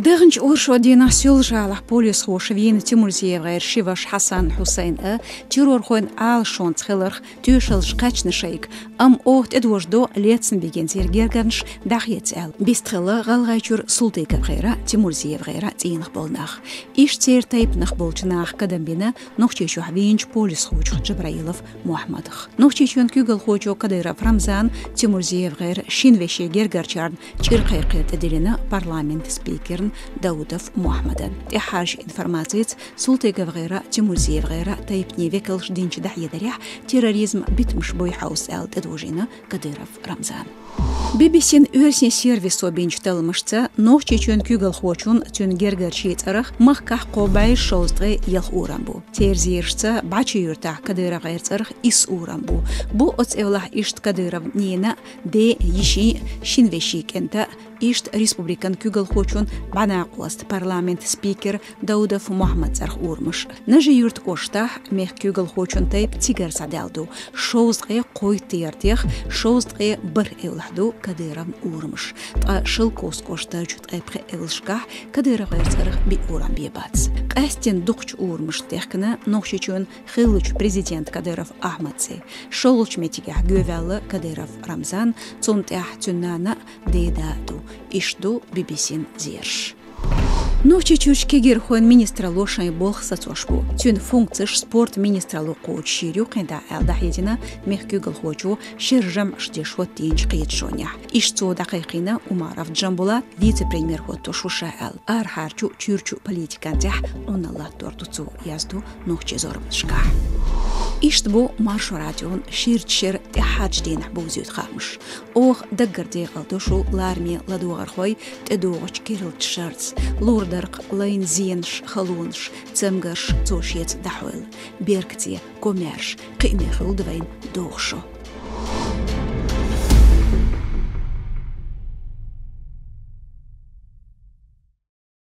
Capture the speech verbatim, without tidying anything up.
Даханчу оршот дийнахь Соьлжа-ГӀалахь полисхоша вийна ТимурзиевгӀеран ши ваша Хьасан, Хьусайн а, террорхойн Ӏалашонца хиларх тоьшаллаш кхаьчна шайга, амма оха тӀедожадо лецна бегинчеран гергарнаш дӀахеца аьлла. Бистхилла ГӀалгӀайчуьра СултыгӀевгӀеран а, ТимурзиевгӀеран а цӀийнах болу нах. Иштта церан тайпанах болчу наха кадам бина Нохчийчохь вийначу полисхочух Джабраилов Мухьаммадах. Нохчийчоьнан куьйгалхочо Кадыров Рамзана ТимурзиевгӀеран шина вешин гергарчарна чӀир кхайкхар тӀедиллина парламентан спикерна Даудов Мухьаммадна. ТӀаьххьарчу информацица, СултыгӀевгӀеран а, ТимурзиевгӀеран а тайпанийн векалша динчу дӀахьедарехь, терроризман битамаш буй хьовса аьлла тӀедожийна Кадыров Рамзана. Би-би-син оьрсийн сервисо бинчу талламашца, Нохчийчоьнан куьйгалхочун, цуьнан гергарчийн цӀарах махкахь кхо бӀе шовзткъе ялх урам бу. Церан зерашца, БӀачи-Юьртахь КадыровгӀеран цӀарах исс урам бу. Бу оцу эвлахь иштта Кадыровн ненан а, ден а, йишин а, шина вешин кӀентан а, иштта республикан куьйгалхочун бӀаьнакъоста парламентан спикер Даудов Мухьаммадан цӀарах урамаш. Нажи-Юьртан кӀоштахь мехкан куьйгалхочун тайпа цигара схьадаьлла ду, шовзткъе кхойттаяртех шовзткъе бархӀ эвлахь ду Кадыровн урамаш. Ткъа Шелковски кӀоштарчу ткъе пхи эвлашкахь КадыровгӀеран цӀарах биъ урам бен бац. Къаьсттина дукхачу урамашна техкина Нохчийчоьнан хиллачу президентан Кадыров Ахьмадан цӀе. ШолгӀачу меттигехь гӀеваьлла Кадыров Рамзан, цунна тӀехь цуьнан нана а, ден а ду. Иштта ду би-би-син зераш. Нохчийчуьрчу кегийрхойн министралло шайн болх сацош бу. Цуьнан функцеш спортан министралло кхочушйийр ю кхин дӀа аьлла дӀахьедина мехкан куьйгалхочо шеран жамӀаш деш хӀоттийначу кхеташонехь. Иштта цо дӀакхайкхийна Умаров Джамбулата вице-премьер хӀоттош ву ша аьлла. Арахьарчу, чуьрчу политикан тӀехь Ӏуналла латтор ду цо, яздо нохчийн зорбанашкахь. Иштта бу Маршо радион ширачу шеран тӀаьххьарчу дийнахь бовзуьйту хаамаш. Оха даггара декъалдо шу лараме ладогӀархой тӀедогӀучу керлачу шарца, лур дара-кх лайна зенаш, халонаш, цамгарш цо шеца дӀахьойла. Беркате, комаьрша, кхиаме хуьлда вайна догӀу шо.